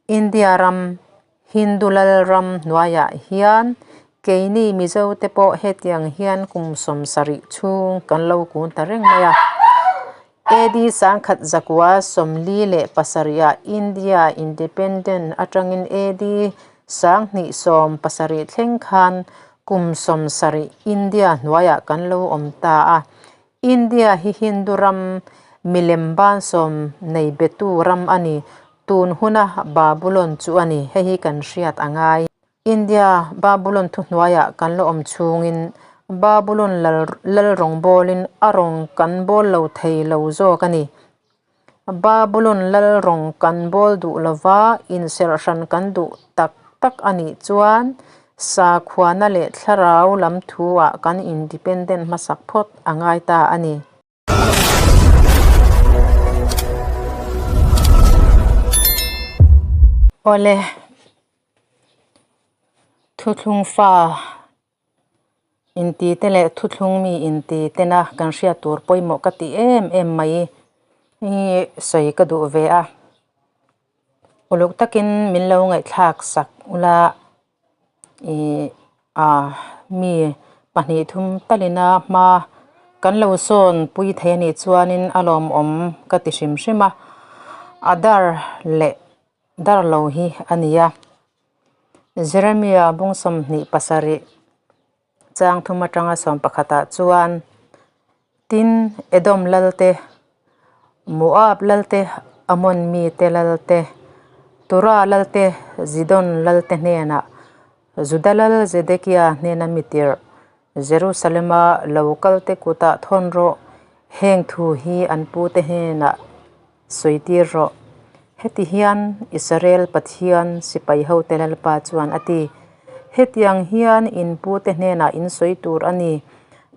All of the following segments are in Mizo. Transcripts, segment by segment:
India ram, Hindu lal ram hnuaiah hian keini Mizo te pawh hetiang hian kum 70 chhung kan lo kun ta reng mai a. AD 1947 ah India Independent atangin AD 2017 thleng khan kum 70 India hnuaiah kan lo awm ta a. India hi Hindu ram milem bansawm nei betu ram a ni. Tun huna Babulon chu a ni. Hei hi kan hriat a ngai. India Babulon thuhnuaiah kan la awm chhungin Babulon lal lal rawngbawlin a rawng kan bawl lo thei lo zawk a ni. Babulon lal rawng kan bawl duh lova inserh hran kan duh tak tak a nih chuan sakhuana leh thlarau lam thu-ah kan independent hmasak phawt a ngai ta a ni. Awle, thuthlung fa inti te leh thuthlung mi inti tena kan hriat tur pawimawh ka ti em em mai hi sawi ka duh ve a. Uluk takin min lo ngaihthlak sak ula ih ah mi pahnih thum talina hma kan lo sawn pui thei a nih chuanin a lawmawm ka ti hrim hrim a a dar leh dar lo hi a ni a Jeremia bung 27 chang thum atanga 11 ah chuan tin Edom lal te Moab lal te Ammon mite lal te Tura lal te Zidon lal te hnenah Juda lal Zedekia hnena mi tirh Jerusalem-a lo kal te kutah thawn rawh heng thu hi an pute hnenah sawi tir rawh. Heti hian Israel Pathian sipai hote Lalpa chuan a ti, Hetiang hian in pute hnenah in sawi tur a ni,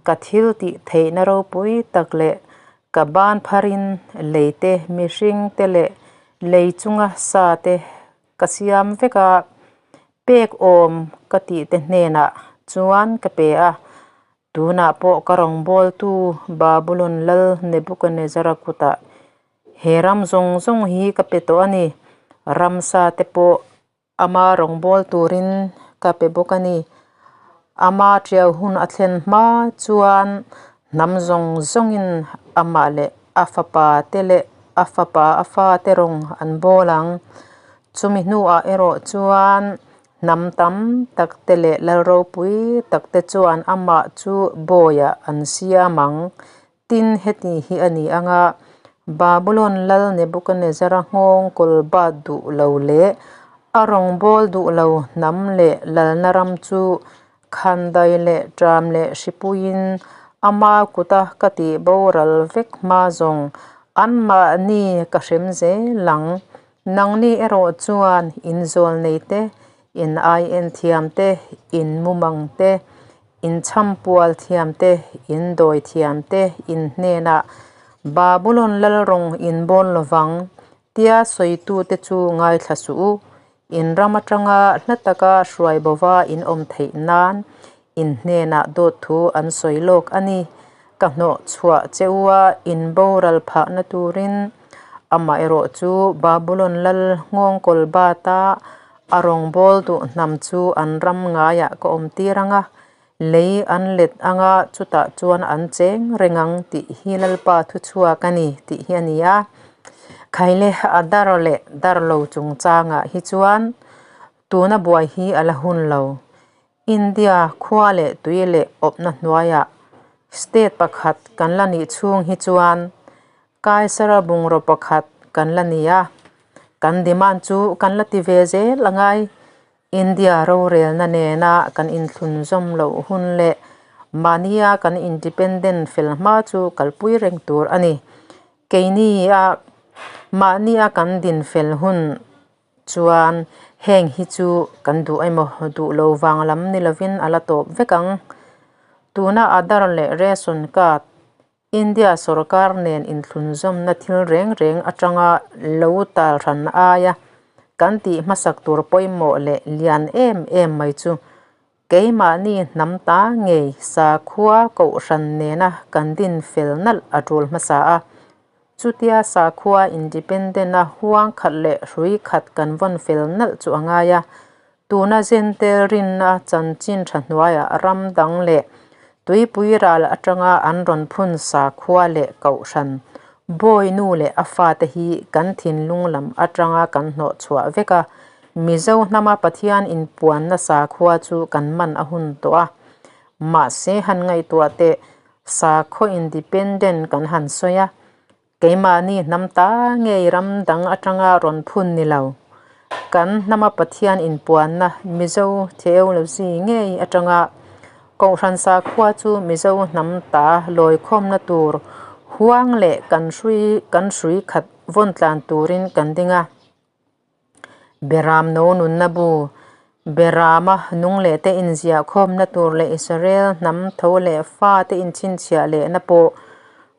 ka thil tih theihna ropui tak leh ka ban pharin lei te, mihring te leh lei chunga sa te ka siam vek a, pek awm ka tih te hnenah chuan ka pe a. Tunah pawh ka rawngbawltu Babulon lal Nebukanezzara kutah he ram zawng zawng hi ka pe tawh a ni. Ramsa te pawh ama rawngbâwl turin ka pe bawk a ni. Ama ṭiau hun a thlen hma chuan hnam zawng zawngin amah leh a fapa te leh a fapa a fate rawng an bâwl ang. Chumi hnuah erawh chuan Hnam tam tak te leh lal ropui tak te chuan amah chu bawiah an siam ang. Tin, heti hi a ni ang a, Babulon lal Nebukanezzara nghawng kawl bat duh lo leh a rawngbâwl duh lo hnam leh lalna ram chu khandai leh ṭam leh hripuiin ama kuta ka tih boral vek hma zawng anmahni ka hrem zel ang. Nangni erawh chuan in zawl nei te, in ai en thiam te, in mumang te, in chhampual thiam te, in dawi thiam te, in hnenah Babulon lal rawng in bawn lovang tia sawitute chu ngaithla suh u. In ram atanga hla taka hruai bova in awm theih nan in hnenah dawt thu an sawi lawk a ni. Ka hnawh chhuah che u a, in boral phahna turin amaherawh chu Babulon lal nghawngkawl bata a rawngbâwl duh hnam chu an ram ngaiah ka awm tir ang a, lei an let ang a, chutah chuan an cheng reng ang tih hi Lalpa thuchhuak a ni tih hi a ni a. Khaile a dar leh dar lo chungchangah hi chuan tuna buai hi a la hun lo. India khua leh tui leh awpna hnuaiah state pakhat kan la nih chhung hi chuan Kaisara bungraw pakhat kan la ni a, kan demand chu kan la ti ve zel a ngai. India rorelna nena kan inthlunzawm loh hun leh mahnia kan independent fel hma chu kalpui reng tur a ni. Keini-a mahnia kan din fel hun Chuan heng hi chu kan duh emaw duh lo vang lam ni lovin a la tawp vek ang. Tuna Aadhaar leh Ration Card India sorkar nen inthlunzawmna thil reng reng atanga lo tal hran aia kan tih hmasak tur pawimawh leh lian em em mai chu keimahni hnam ta ngei sakhua kohhran nena kan din fel nalh a tul hmasa a. Chutia sakhua independent-a huang khat leh hrui khat kan vawn fel nalh chu a ngai a. Tuna Jentail rinna chanchin tha hnuaiah ram dang leh tuipui ral atanga an rawn phun sakhua leh kohhran bawi nu leh a fate hi kan thinlung lam atanga kan hnawh chhuah vek a. Mizo hnama Pathian inpuanna sakhua chu kan man a hun tawh a. Mahse han ngaihtuah teh Sakhaw independent kan han sawi a, keimahni hnam ta ngei ram dang atanga rawn phun ni lo. Kan hnama Pathian inpuanna Mizo theology ngei atanga Kohhran sakhua chu Mizo hnam ta lawikhawmna tur huang leh kan hrui kan hrui khat vawn tlan turin kan ding a. Beram no nunna bu, Berama nung leh te inziah khawmna tur leh Israel hnam tho leh fa te inchhinchhiah lehna pawh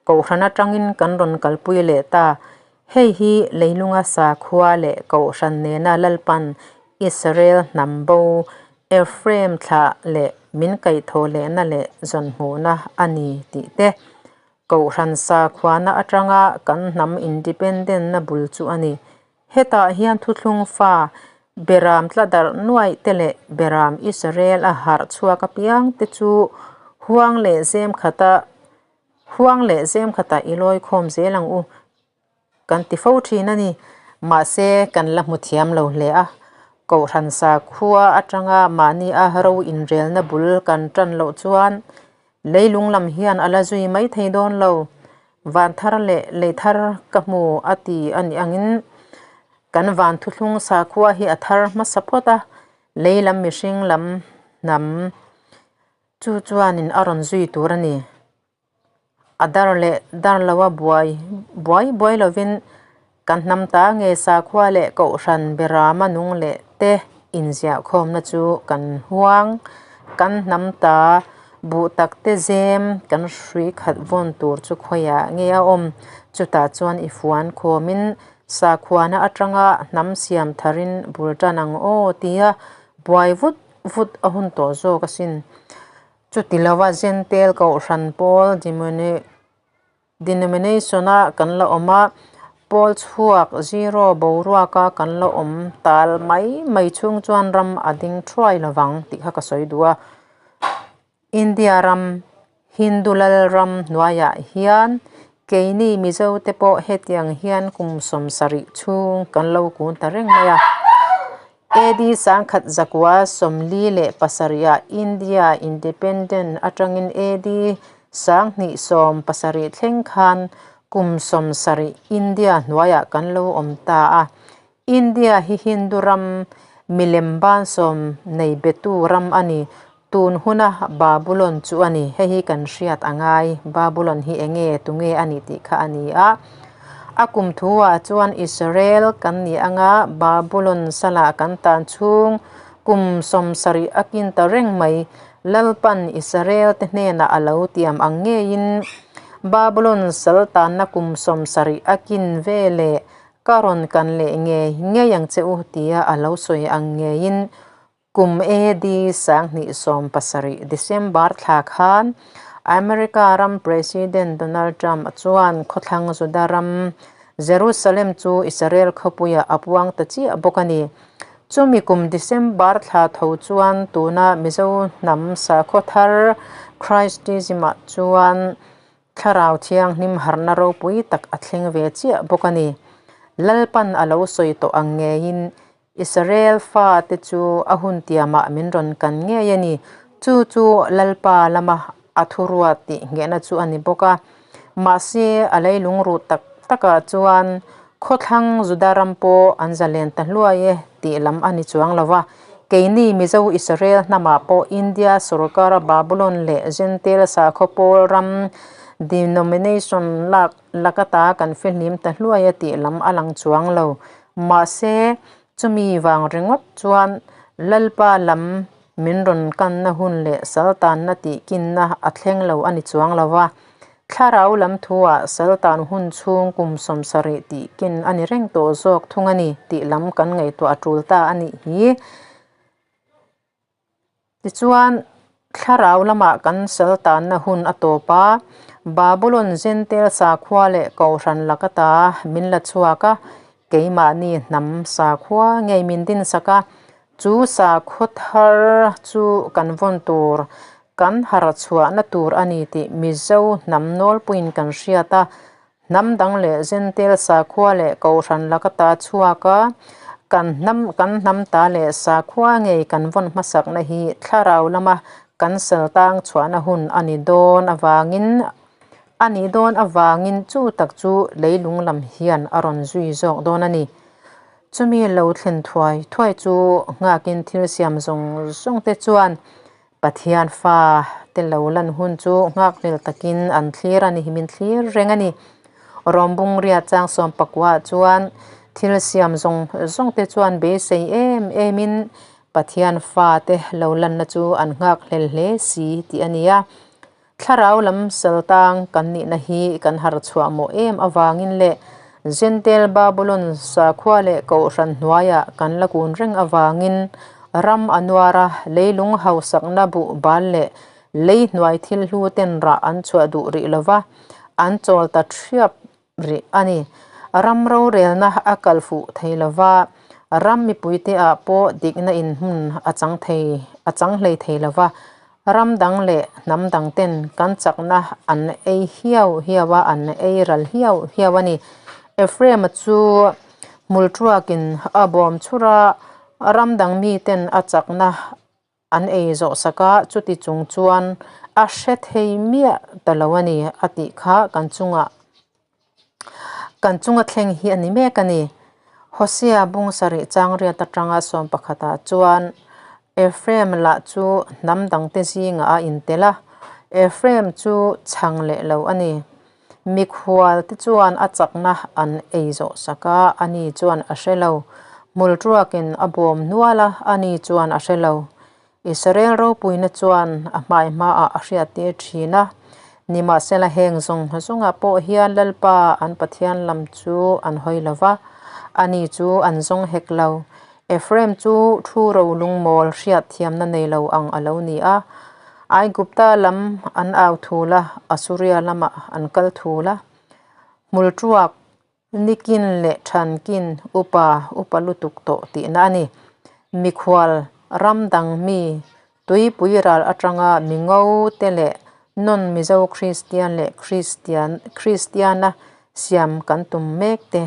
Kohhran atangin kan rawn kalpui leh ta. Hei hi leilunga sakhua leh Kohhran nena Lalpan Israel hnam bo Ephraim thlah leh min kaihthawh lehna leh zawnhmuhna a ni tih te Kohhran sakhuana atanga kan hnam independent-na bul chu a ni. Hetah hian thuthlung fa Beram tla darh nuaih te leh Beram Israel a harh chhuak apiang te chu huang leh zem khata huang leh zem khatah i lawi khawm zel ang u kan ti fo thin a ni. Mahse kan la hmu thiam lo hle a, Kohhran sakhua atanga mahni a ro inrelna bul kan tan loh chuan Leilung lam hian a la zui mai thei dawn lo. Van thar leh lei thar ka hmu a ti a nih angin kan van thuthlung sakhua hi a thar hmasa phawt a, lei lam mihring lam hnam chu chuanin a rawn zui tur a ni. A dar leh dar loa buai buai buai lovin Kan hnam ta nge sakhua leh kohhran berama nung leh te inziah khawmna chu kan huang. Kan hnam ta buh tak te zem kan hrui khat vawn tur chu khawiah nge a awm. Chutah chuan i fuan khawmin sakhuana atanga hnam siam tharin bul tan ang aw tia buai vut vut a hun tawh zawk asin. Chuti lova Jentail kohhran pawl Denomination-a kan la awm a, pawl chhuak zero boruaka kan la awm tal mai mai chhung chuan ram a ding thuai lovang tih kha ka sawi duh a. India ram Hindu lal ram hnuaiah hian keini Mizo te pawh hetiang hian kum 70 chhung kan lo kun ta reng mai a. AD sangkhat zakua 47 ah India Independent atangin AD 2070 thleng khan kum 70 India hnuaiah kan lo awm ta a. India hi Hindu ram milem ban sawm nei betu ram a ni. Tun huna Babulon chu a ni. Hei hi kan hriat a ngai. Babulon hi enge tunge a nih tih kha a ni a. A kum thuah chuan Israel kan nih anga Babulon salah kan tan chhung kum 70 a kin ta reng mai. Lalpan Israel te hnenah a lo tiam ang ngeiin Babulon sal tanna kum 70 a kin ve leh ka rawn kan leh ngei ngei ang che u tia a lo sawi ang ngeiin Kum AD 2017 December thla khan America ram President Donald Trump chuan khawthlang Juda ram Jerusalem chu Israel khawpuiah a puang ta chiah bawk a ni. Chumi kum December thla tho chuan tuna Mizo hnam sakhaw thar Christism-ah chuan Thlarau Thianghlim harhna ropui tak a thleng ve chiah bawk a ni. Lalpan a lo sawi tawh ang ngeiin Israel fate chu a hun tiamah min rawn kan ngei a ni. Chu chu Lalpa lama a thuruat tih nghehna chu a ni bawk a. Mahse, a leilung ruh tak takah chuan khawthlang Juda ram pawh an zalen ta hluai e tih lam a ni chuang lo va. Keini Mizo Israel hnamah pawh India sorkara Babulon leh Jentail sakhaw pawl ram denomination lak laka ta kan fihlim ta hluai e tih lam a lang chuang lo. Mahse, chumi vang ringawt chuan Lalpa lam min rawn kanna hun leh saltanna tihkinna a thleng lo a ni chuang lo va. Thlarau lam thuah saltan hun chhung kum 70 tihkin a ni reng tawh zawk thung a ni tih lam kan ngaihtuah a tul ta a nih hi. Tichuan, thlarau lamah kan saltanna hun a tawp a, Babulon Jentail sakhua leh Kohhran laka ta min la chhuak a, keimahni hnam sakhua ngei min dinsak a, chu sakhaw thar chu kan vawn tur, kan harh chhuahna tur a ni tih Mizo hnam nawlpuiin kan hriat a, Hnam dang leh Jentail sakhua leh Kohhran laka ta chhuak a, kan hnam kan hnam ta leh sakhua ngei kan vawn hmasakna hi thlarau lama kan saltang chhuahna hun a ni dawn avangin a nih dawn avangin chu tak chu leilung lam hian a rawn zui zawk dawn a ni. Chumi lo thlen thuai thuai chu nghakin thil siam zawng zawng te chuan Pathian fa te lo lan hun chu nghakhlel takin an thlir a ni, min thlir reng a ni. Rawmbung riat chang sawm pakua chuan thil siam zawng zawng te chuan beisei em em in Pathian fa te lo lanna chu an nghakhlel hle si tih a ni a. Thlarau lam saltang kan nihna hi kan harh chhuah mawh em avangin leh Jentail Babulon sakhua leh kohhran hnuaiah kan la kun reng avangin ram a nuar a, leilung hausakna buh bal leh lei hnuai thil hlu ten rah an chhuah duh rih lova, an chawl ta thiap rih a ni. Ram rorelna a kal fuh thei lova, ram mipuite ah pawh dikna in hmun a chang thei a chang hlei thei lova, ram dang leh hnam dang ten kan chakna an ei hiau hiau a, an ei ral hiau hiau a ni. Ephraim-a chu hmul thuakin a bawm chhur a, ram dang miten a chakna An ei zawh sak a, chuti chung chuan a hre thei miah ta lo a ni a tih kha kan chungah kan chunga thleng hi a ni mek a ni. Hosea bung sarih chang riat atanga sawm pakhatah chuan Ephraim lah chu hnam dangte zingah a intel a, Ephraim chu chhang leh lo a ni. Mikhual te chuan a chakna an ei zawh sak a, ani chuan a hre lo. Hmul tuakin a bawm hnual a, ani chuan a hre lo. Israel ropuina chuan a hmai hmaah a hriattir thin a. Nimahsela heng zawng zawngah pawh hian Lalpa an Pathian lam chu an hawi lo va, ani chu an zawng hek lo. Ephraim chu thu ro lungmawl hriat thiamna nei lo ang a lo ni a. Aigupta lam an au thul a, Asuria lamah an kal thul a. Hmulṭuak, nikin leh ṭhankin upa upa lutuk tawh tihna a ni. Mikhual, ram dang mi, tuipui ral aṭanga mi ngo te leh non-Mizo Kristian leh Kristian Kristiana siam kan tum mek te.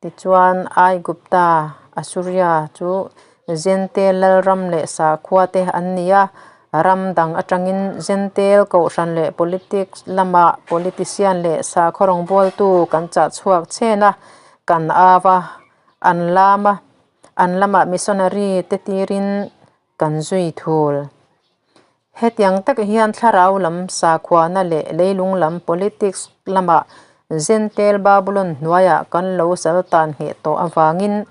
Tichuan, Aigupta, Asuria, chu Jentail lalram leh sakhua te an ni a, ram dang atangin Jentail kohhran leh politics lama politician leh sakhaw rawngbawltu kan chah chhuak chen a, kan au a, an lam a, an lamah missionary te tirin kan zui thul. Hetiang tak hian thlarau lam sakhuana leh leilung lam politics lamah Jentail Babulon hnuaiah kan lo sal tan ngheh tawh avangin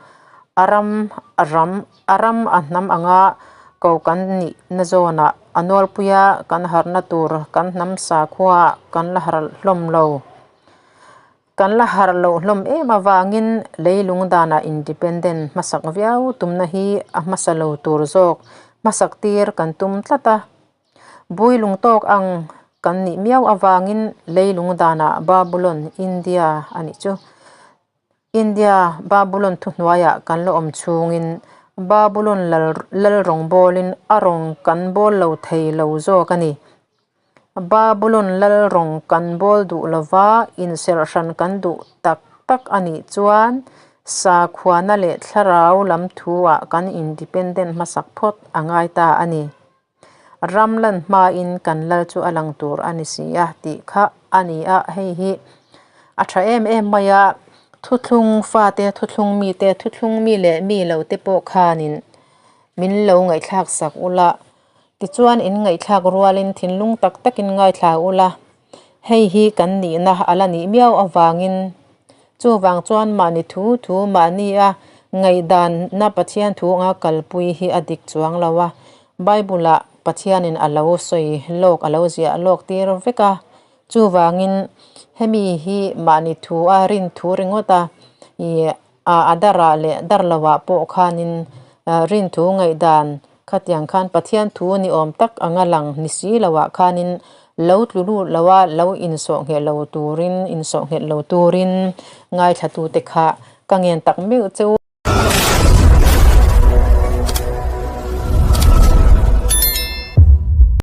a ram a ram a ram a hnam anga ko kan nihna zawnah a nawlpuia kan harhna tur kan hnam sakhua kan la harh hlawm lo. Kan la harh loh hlawm em avangin leilung danah independent hmasak viau tumna hi a hmasa lo tur zawk hmasak tir kan tum tlat a. Bui lung tawk ang kan nih miau avangin leilung danah Babulon, India a nih chu. India Babulon thuhnuaiah kan la awm chhungin Babulon lal lal rawngbawlin a rawng kan bawl lo thei lo zawk a ni. Babulon lal rawng kan bawl duh lova inserh hran kan duh tak tak a nih chuan sakhuana leh thlarau lam thu-ah kan independent hmasak phawt a ngai ta a ni. Ram lan hmain kan lal chu a lang tur a ni si a tih kha a ni a, hei hi a tha em em mai a, thuthlung fate, thuthlung mite, thuthlung mi leh mi lo te pawh khanin min lo ngaihthlak sak ula. Tichuan in ngaihthlak rualin thinlung tak takin ngaithla ula, hei hi kan nihna a la nih miau avangin chuvang chuan mahni thu thu mahnia ngaihdanna Pathian thu anga kalpui hi a dik chuang lo a, Bible-ah Pathianin a lo sawi lawk a lo ziah lawk tir vek a, chuvangin hemi hi mahni thu a rin thu ringawt a ih A darah leh dar loah pawh khanin rinthu ngaihdan khatiang khan Pathian thu ni awm tak anga lang ni si loah khanin Lo tlu lut lo a, lo insawh ngheh lo turin, insawh nghet lo turin ngaithlatute kha ka ngen tak meuh che u.